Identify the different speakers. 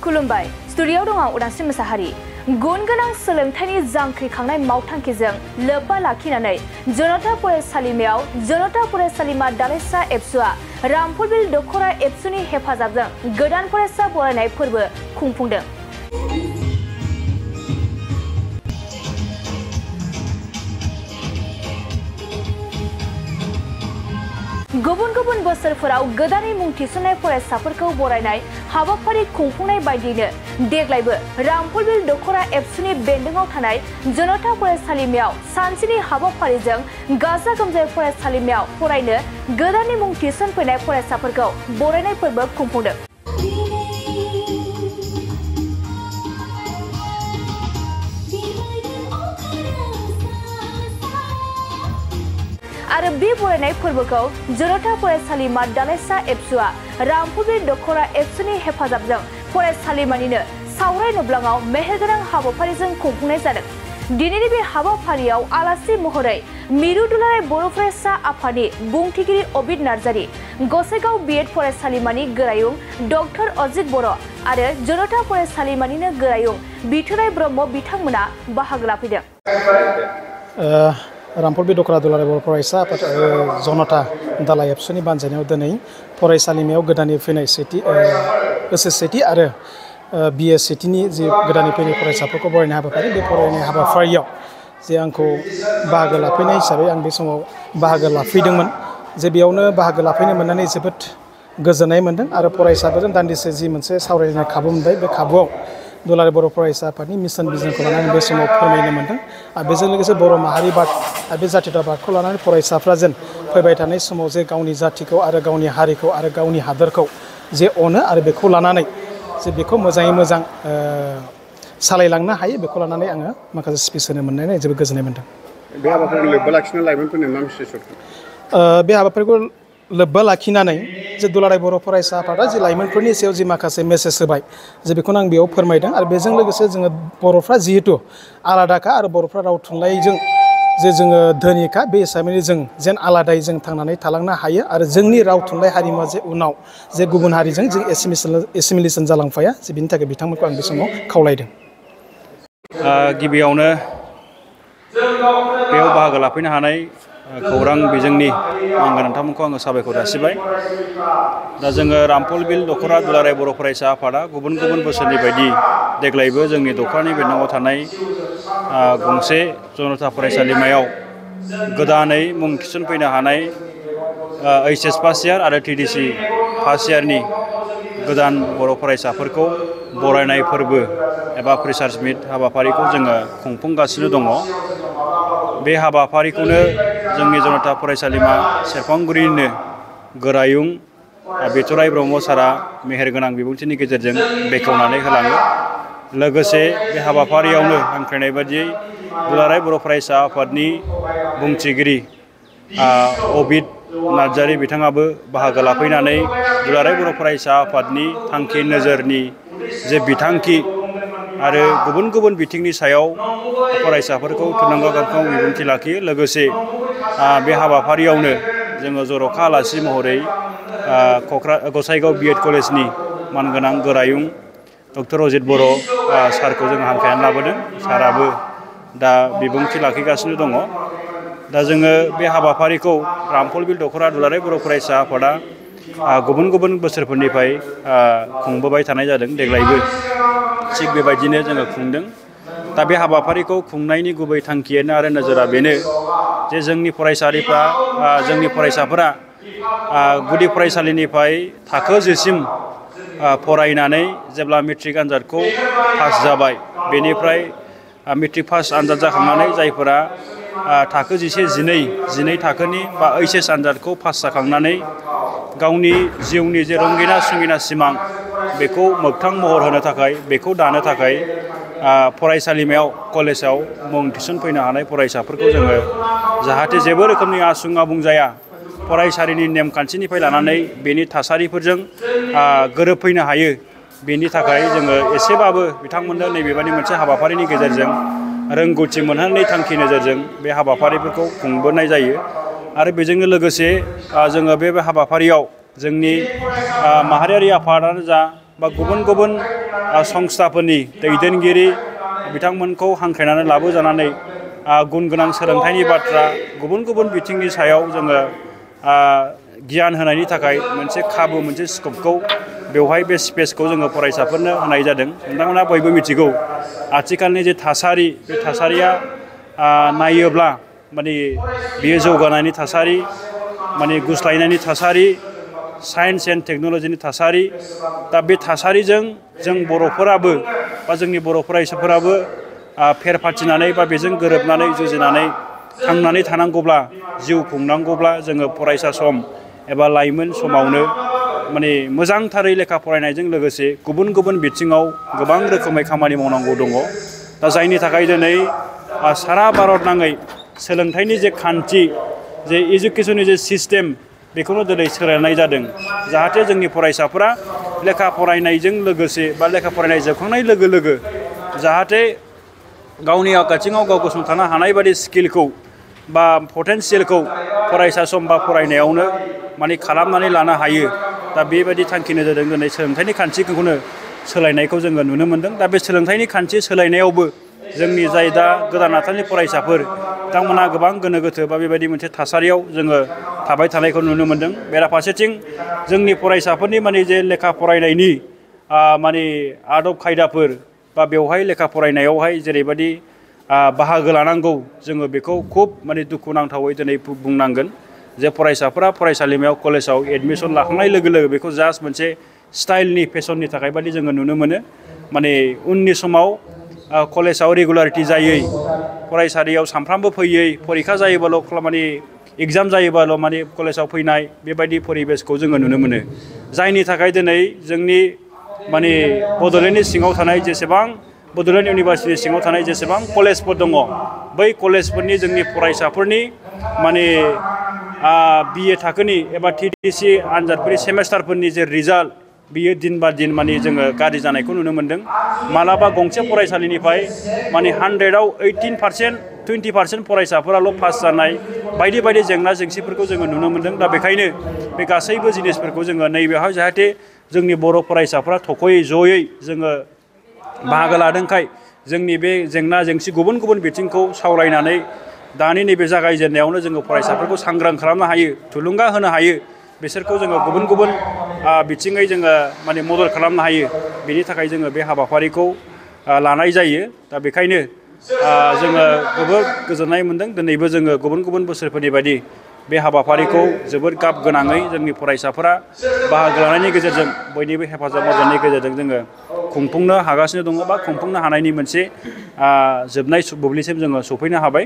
Speaker 1: खुलुमबाय स्टुडिय'आव दं आं उदांस्रि मोसाहारि गुन गोनां सोलोंथाइनि जांख्रिखांनाय मावथांखिजों लोब्बा लाखिनानै जनता फरायसालिमायाव जनता फरायसालिमा दालाइसा एबसुआ रामफलबिल दख'रा एबसुनि हेफाजाबजों गोदान फरायसा बरायनाय फोरबो खुंफुंदों। गुबुन गुबुन बोसोरफोराव गोदानै मुं थिसननाय फरायसाफोरखौ बरायनाय हाबाफारि खुंफुंनाय बायदियैनो देग्लायबो रामफलबिल दख'रा एबसुनि बेन्दोंआव थानाय जनता फरायसालिमायाव सानसेनि हाबाफारिजों गाजा गोमजायै फरायसालिमायाव फरायनो गोदानै मुं थिसनफैनाय फरायसाफोरखौ बरायनाय फोरबो खुंफुंदों। आरो बे बरायनाय फोरबोखौ जनता फरायसालिमा दालाइसा एबसुआ रामफलबिल दख'रा एबसुनि हेफाजाबजों फरायसालिमानिनो सावराय नब्लाङाव मेहेरगोनां हाबाफारिजों खुंफुंनाय जादों। दिनैनि बे हाबाफारियाव आलासि महरै मिरु दुलाराय बर' फरायसा आफादनि बुंथिगिरि अबिद नार्जारि, गसाइगाव बिएड फरायसालिमानि गोरायुं डक्टर अजित बर' आरो जनता फरायसालिमानिनो गोरायुं बिथोराय ब्रह्म बिथांमोना बाहागो लाफैदों।
Speaker 2: रामफलबिल दख'रा दुलाराय बर' फरायसा आफाद जनता दालाइ एबसुनि बानजायनायाव दिनै फरायसालिमायाव गोदानै फैनाय सेथि आरो बिए सेथिनि जि गोदानै फैनाय फरायसाफोरखौ बरायनाय हाबाफारि, बे बरायनाय हाबाफारियाव जे आंखौ बाहागो लाफैनाय हिसाबै आं बे समाव बाहागो लाफैदोंमोन। जे बेयावनो बाहागो लाफैनो मोननानै जोबोद गोजोननाय मोन्दों आरो फरायसाफोरजों दान्दिसे जि मोनसे सावरायनाय खाबु मोनबाय, बे खाबुआव दुलाराय बर' फरायसा आफादनि मिशन भिजनखौ लानानै बे समाव फोरमायनो मोन्दों। आरो बेजों लोगोसे बर' माहारि बाद आरो बे जातीय बादखौ लानानै फरायसाफ्रा जेन फैबाय थानाय समाव जे गावनि जातिखौ आरो गावनि हारिखौ आरो गावनि हादोरखौ जे अनो आरो बेखौ लानानै जे बेखौ मोजाङै मोजां सालायलांनो हायो, बेखौ लानानै आङो माखासे स्पिच होनो मोननानै जोबोद गोजोननाय मोन्दों।
Speaker 3: बे हाबाफारिखौ लोब्बा लाखिनानै लाइमोनफोरनो मा मेसेज हरगोन?
Speaker 2: बे हाबाफारिखौ लोब्बा लाखिनानै जे दुलाराय बर' फरायसा आफादा जे लाइमोनफोरनि सायाव जि माखासे मेसेज होबाय, जे बेखौनो आं बेयाव फोरमायदों। आरो बेजों लोगोसे जोङो बर'फ्रा जिहेतु आलादाखा आरो बर'फ्रा राव थुनलाइजों जे जोङो धोनिखा, बे हिसाबैनो जों जेन आलादायै जों थांनानै थालांनो हायो आरो जोंनि राव थुनलाइ हारिमुवा जे उनाव जे गुबुन हारिजों जों एसिमिलेसन जालांफाया, जे बिनि थाखाय बिथांमोनखौ आं बे समाव खावलायदों।
Speaker 4: गिबियावनो बेयाव बाहागो लाफैनो हानाय खौरां बिजोंनि आंगो नोंथांमोनखौ आङो साबायखर जासिबाय। दा जोङो रामफलबिल दख'रा दुलाराय बर' फरायसा आफादा गुबुन गुबुन बोसोरनि बायदि देग्लायबो जोंनि दख'रानि बेन्दोंआव थानाय गंसे जनता फरायसालिमायाव गोदानै मुं थिसनफैनो हानाय HS फार्स्ट इयार आरो TDC फार्स्ट इयारनि गोदान बर' फरायसाफोरखौ बरायनाय फोरबो एबा फ्रेसार्स मिट हाबाफारिखौ जोङो खुंफुंगासिनो दङ। बे हाबाफारिखौनो जोंनि जनता फरायसालिमा सेरफांगुरिनिनो गोरायुं बिथोराय ब्रह्म सारा मेहेरगोनां बिबुंथिनि गेजेरजों बेखेवनानै होलाङो। लोगोसे बे हाबाफारियावनो हांख्रायनाय बादियै दुलाराय बर' फरायसा आफादनि बुंथिगिरि अबिद नार्जारि बिथाङाबो बाहागो लाफैनानै दुलाराय बर' फरायसा आफादनि थांखि नोजोरनि जे बिथांखि आरो गुबुन गुबुन बिथिंनि सायाव फरायसाफोरखौ थुलुंगा गोनां बिबुंथि लाखियो। लोगोसे बे हाबाफारियावनो जोङो जर'खा आलासि महरै गसाइगाव बिएड कलेजनि मानगोनां गोरायुं डक्टर अजित बर' सारखौ जोङो हांख्रायनानै लाबोदों। साराबो दा बिबुंथि लाखिगासिनो दङ। दा जोङो बे हाबाफारिखौ रामफलबिल दख'रा दुलाराय बर' फरायसा आफादा गुबुन गुबुन बोसोरफोरनिफ्राय खुंबोबाय थानाय जादों। देग्लायबो थिग बेबायदिनो जोङो खुंदों। दा बे हाबाफारिखौ खुंनायनि गुबै थांखियानो आरो नोजोरा बेनो जे जोंनि फरायसाफोरा गुदि फरायसालिनिफ्राय थाखो 10 सिम फरायनानै जेब्ला मेट्रिक आनजादखौ पास जाबाय, बेनिफ्राय मेट्रिक पास आनजाद जाखांनानै जायफोरा थाखो 11-12 थाखोनि बा HS आनजादखौ पास जाखांनानै गावनि जिउनि जे रंगिना संगिना सिमां बेखौ मोगथां महर होनो थाखाय, बेखौ दानो थाखाय फरायसालिमायाव कलेजाव मुं थिसनफैनो हानाय फरायसाफोरखौ जोङो जाहाथे जेबो रोखोमनि आसुं आबुं जाया, फरायसालिनि नेमखान्थिनिफ्राय लानानै बेनि थासारिफोरजों गोरोबफैनो हायो, बेनि थाखाय जोङो एसेबाबो बिथांमोननो नैबेबायदि मोनसे हाबाफारिनि गेजेरजों रोंगौथि मोनहोनायनि थांखि नोजोरजों बे हाबाफारिफोरखौ खुंबोनाय जायो। आरो बेजोंनो लोगोसे जोङो बे हाबाफारियाव जोंनि माहारियारि आफादानो जा बा गुबुन गुबुन संस्थाफोरनि दैदेनगिरि बिथांमोनखौ हांख्रायनानै लाबोजानानै गुन गोनां सोलोंथाइनि बाथ्रा गुबुन गुबुन बिथिंनि सायाव जोङो गियान होनायनि थाखाय मोनसे खाबु मोनसे स्कपखौ बेवहाय बे स्पेसखौ जोङो फरायसाफोरनो होनाय जादों। नोंथांमोना बयबो मिथिगौ आथिखालनि जे थासारि बे थासारिया नायोब्ला माने बेयो जौगानायनि थासारि माने गुस्लायनायनि थासारि साइन्स एन्ड टेक्न'लजिनि थासारि दा बे थासारिजों जों बर'फोराबो बा जोंनि बर' फरायसाफोराबो फेर फाथिनानै बा बेजों गोरोबनानै जुजिनानै थांनानै थानांगौब्ला जिउ खुंनांगौब्ला जोङो फरायसा सम एबा लाइमोन समावनो माने मोजांथारै लेखा फरायनायजों लोगोसे गुबुन गुबुन बिथिङाव गोबां रोखोमै खामानि मावनांगौ दङ। दा जायनि थाखाय दिनै सारा भारत नाङै सोलोंथाइनि जे खान्थि जे इडुकेसननि जे सिस्टेम बेखौनो दिनै सोलायनाय जादों जाहाथे जोंनि फरायसाफोरा लेखा फरायनायजों लोगोसे बा लेखा फरायनाय जोबखांनाय लोगो लोगो जाहाथे गावनि आथिङाव गाव गसंथानो हानाय बादि स्किलखौ बा पटेन्सियेलखौ फरायसा सम बा फरायनायावनो माने खालामनानै लानो हायो। दा बेबायदि थांखि नोजोरजों दिनै सोलोंथाइनि खान्थिखौनो सोलायनायखौ जोङो नुनो मोन्दों। दा बे सोलोंथाइनि खान्थि सोलायनायावबो जोंनि जाय दा गोदान आथालनि फरायसाफोर बिथांमोनहा गोबां गोनो गोथो बा बेबायदि मोनसे थासारियाव जोङो थाबाय थानायखौ नुनो मोन्दों। बेराफारसेथिं जोंनि फरायसाफोरनि माने जे लेखा फरायनायनि माने आदब खायदाफोर बा बेवहाय लेखा फरायनायावहाय जेरैबायदि बाहागो लानांगौ जोङो बेखौ खुब माने दुखुनांथावै दिनै बुंनांगोन जे फरायसाफोरा फरायसालिमायाव कलेजाव एडमिसन लाखांनाय लोगो लोगो बेखौ जास्ट मोनसे स्टाइलनि फेशननि थाखाय बादि जोङो नुनो मोनो। माने उननि समाव कलेजाव रेगुलारिटि जायै फरायसालियाव सानफ्रामबो फैयै फरिखा जायोबाल' माने एग्जाम जायोबाल' माने कलेजाव फैनाय बेबायदि परिबेसखौ जोङो नुनो मोनो। जायनि थाखाय दिनै जोंनि माने बड'लेण्डनि सिङाव थानाय जेसेबां बड'लेण्ड इउनिभार्सिटिनि सिङाव थानाय जेसेबां कलेजफोर दङ बै कलेजफोरनि जोंनि फरायसाफोरनि माने BA थाखोनि एबा TTC आनजादफोरनि सेमेस्टारफोरनि जे रिजाल्ट बियो दिन बा दिन माने जोङो गाज्रि जानायखौ नुनो मोन्दों। मालाबा गंसे फरायसालिनिफ्राय माने 100आव 18% 20% फरायसाफोराल' पास जानाय बायदि बायदि जेंना जेंसिफोरखौ जोङो नुनो मोन्दों। दा बेखायनो बे गासैबो जिनिसफोरखौ जोङो नैबेहाय जाहाथे जोंनि बर' फरायसाफोरा थखयै जयै जोङो बाहागो लादोंखाय जोंनि बे जेंना जेंसि गुबुन गुबुन बिथिंखौ सावरायनानै दानि नैबे जागायजेननायावनो जोङो फरायसाफोरखौ सांग्रां खालामनो हायो थुलुंगा होनो हायो बिसोरखौ जोङो गुबुन गुबुन बिथिङै जोङो माने मदद खालामनो हायो। बेनि थाखाय जोङो बे हाबाफारिखौ लानाय जायो। दा बेखायनो जोङो जोबोद गोजोननाय मोन्दों दिनैबो जोङो गुबुन गुबुन बोसोरफोरनि बायदि बे हाबाफारिखौ जोबोद गाब गोनाङै जोंनि फरायसाफोरा बाहागो लानायनि गेजेरजों बयनिबो हेफाजाब मददनि गेजेरजों जोङो खुंफुंनो हागासिनो दङ बा खुंफुंनो हानायनि मोनसे जोबनाय बुब्लिसिम जोङो सफैनो हाबाय।